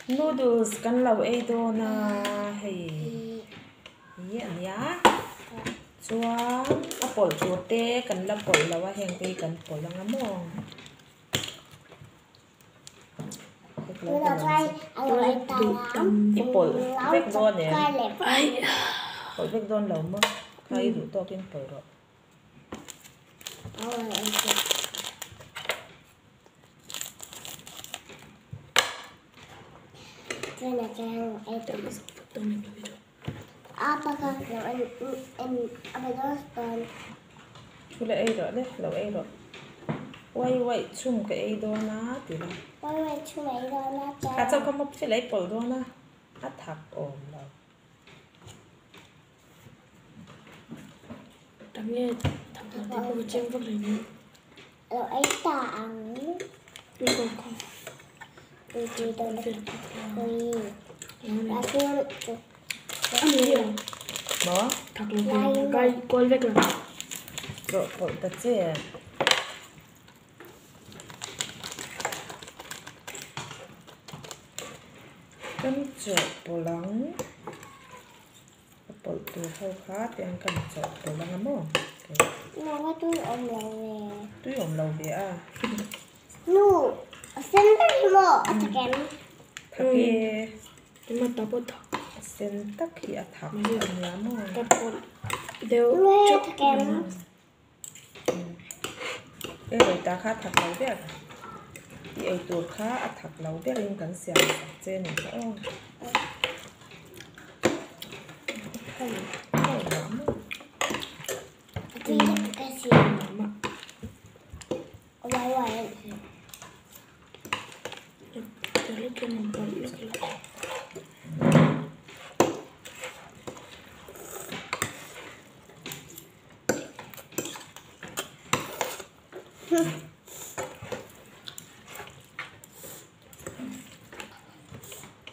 Noodles kan lo ei dawn a hei hi a nia chuan a pawlh tur te kan la pawlh lo a heng te hi kan pawlh ang a maw. I pawlh vek dawn em? Pawlh vek dawn lo maw? Kha i duh tawkin pawlh rawh. Thu la ei rawh le, lo ei rawh. Uai uaih chhum ka ei dawn a ti la. Kha chauh kha mawp thil ei pawlh dawn a, a thak awm lo. Maw? Rawh pawlh ta che. Kan chawhpawlh ang. A pawlh tur ho kha tiang kan chawhpawlh ang a maw? Nau tui awm lo ve. Tui awm lo ve a. Nu, a sen tak hi maw? A thak em? Thak e. A sen tak hi a thak a nia maw? Nu hei a thak em? Ei rawi ta kha a thak lo ber. I ei tur kha a thak lo berin kan siam sak che a ni kha aw.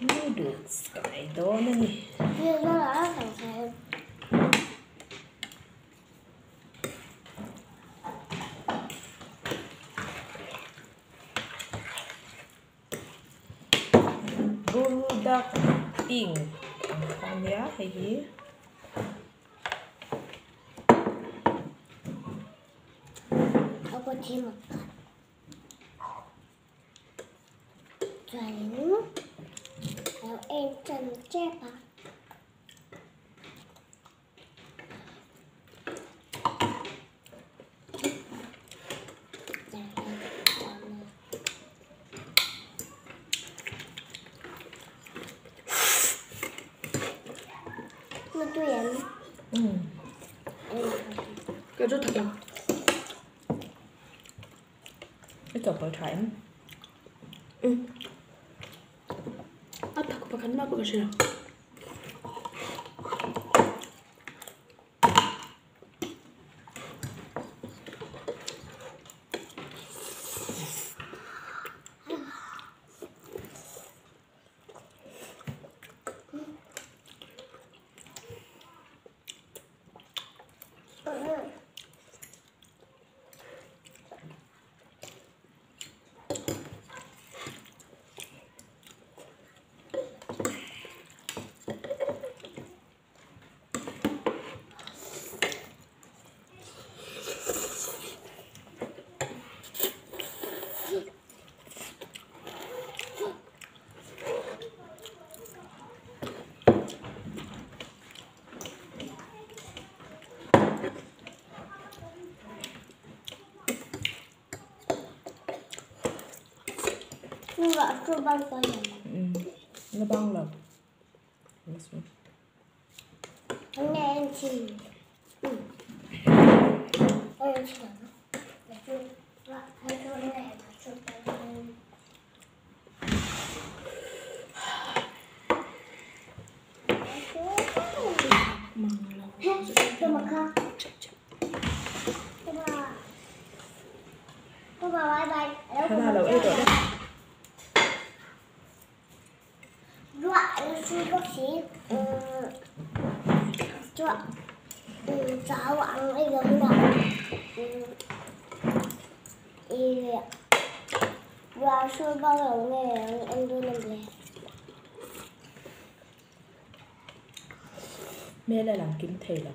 Noodles ka ei dawn a ni. Buldak pink ang kha a nia hei hi. I chawhpawlh tha em? A thak pakhat mah pawh ka hria. Na bang lo. Hana lo ei tawh le. Hmel a lang kim thei lo.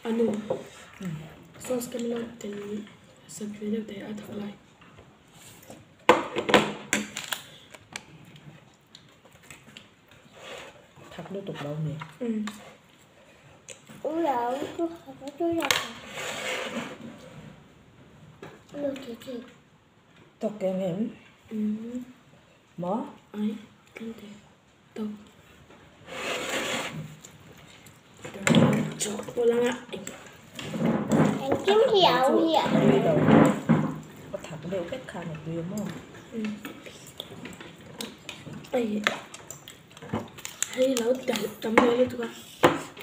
Anu sauce kan lo tel sak ve deuh thei a thak lai. Thak lutuk lo ni. Tawk eng em? Maw? Ai, tlem te. Tawk. Chawk pawh lang a. Engkim hi a awm hi a. Tui lo. A thak deuh vek khan a tui maw? Ai. Hei lo telh tam ve lutuk a.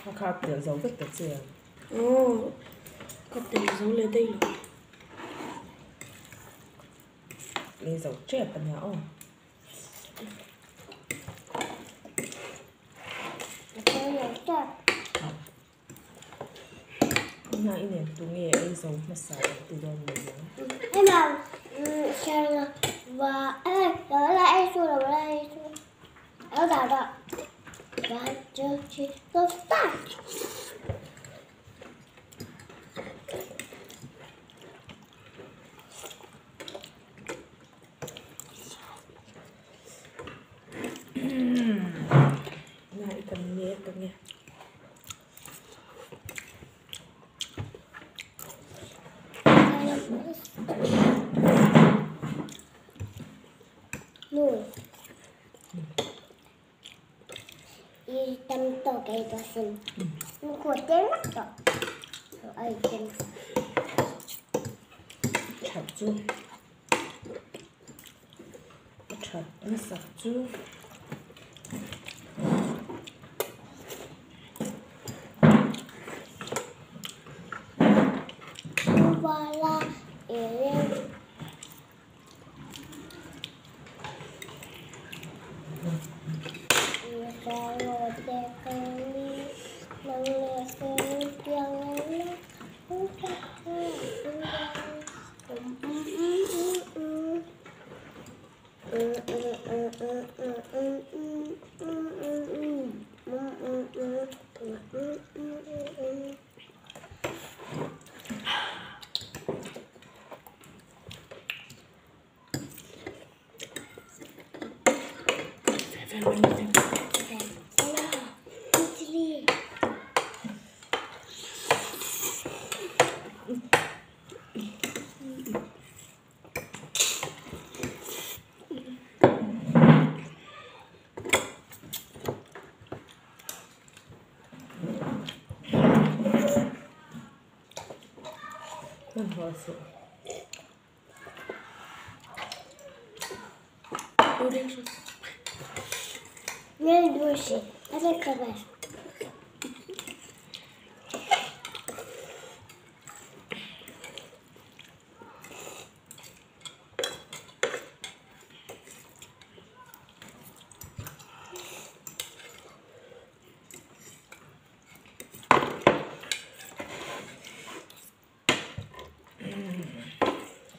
A kha telh zo vek ta che ang. Aw, ka telh zo leh daih lo. Lei zo tep a nia aw. Ina i nen tu nge ei zo hmasa ang ti dawn ni ang. Ina i kan mek ang e. That chu a that hmasak chu.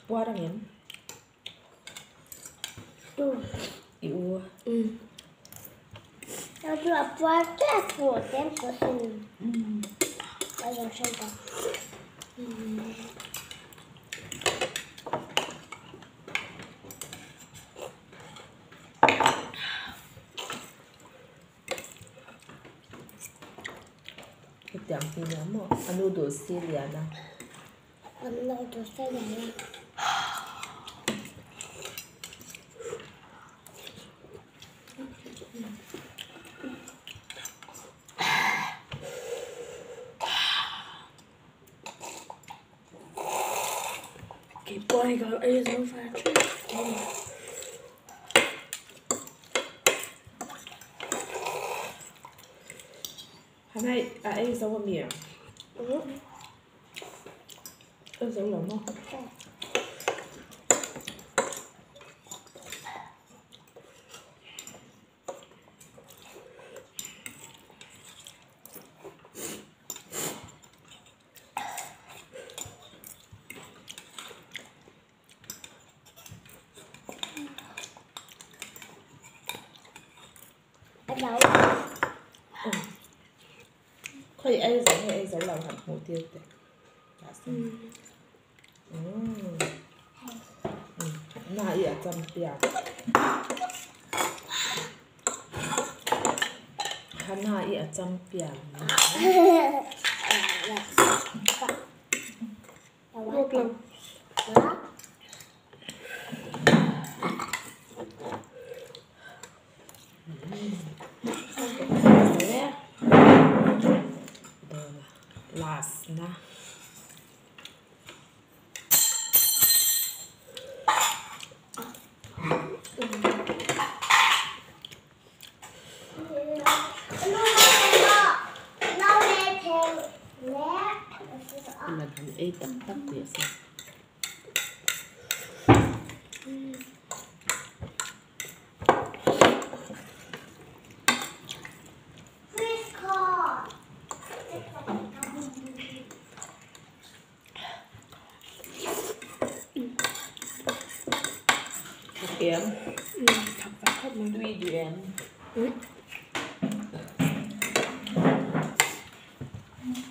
Puar ang em? I u. Hetiang hi nia maw? A nu duh si lian a. Keipawh hi ka lo ei zo fai thin. Hanai a ei zo a mi a? Ei zo lo maw? Khawi ei zo nge ei zo lo han hmuh tir teh. Na i a champion. Hana i a champion. Last na. Lan han ei tak tak teh se. Em. Tui duh em.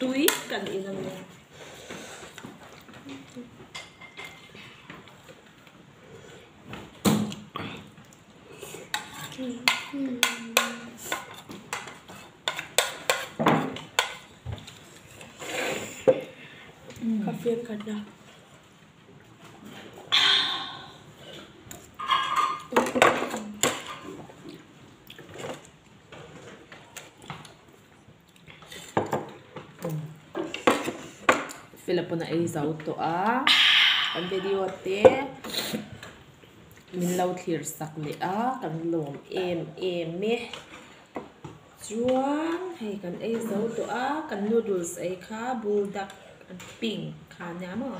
Tui kan in ang nia. Ka fian khat na. Fela pawn a ei zo tawh a kan video te min lo thlir sak leh a kan lawm em em e chuan hei kan ei zo tawh a kan noodles ei kha buldak pink kha nia maw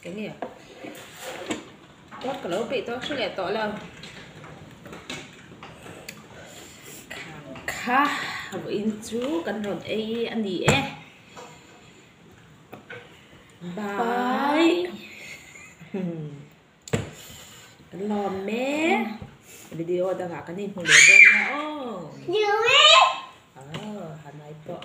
eng nge ka lo peih tawh hre leh tawh lo khang kha vawiin chu kan rawn ei a ni e bye kan lawm mek video dangah kan inhmu leh dawn nia aw aw hanai pawh.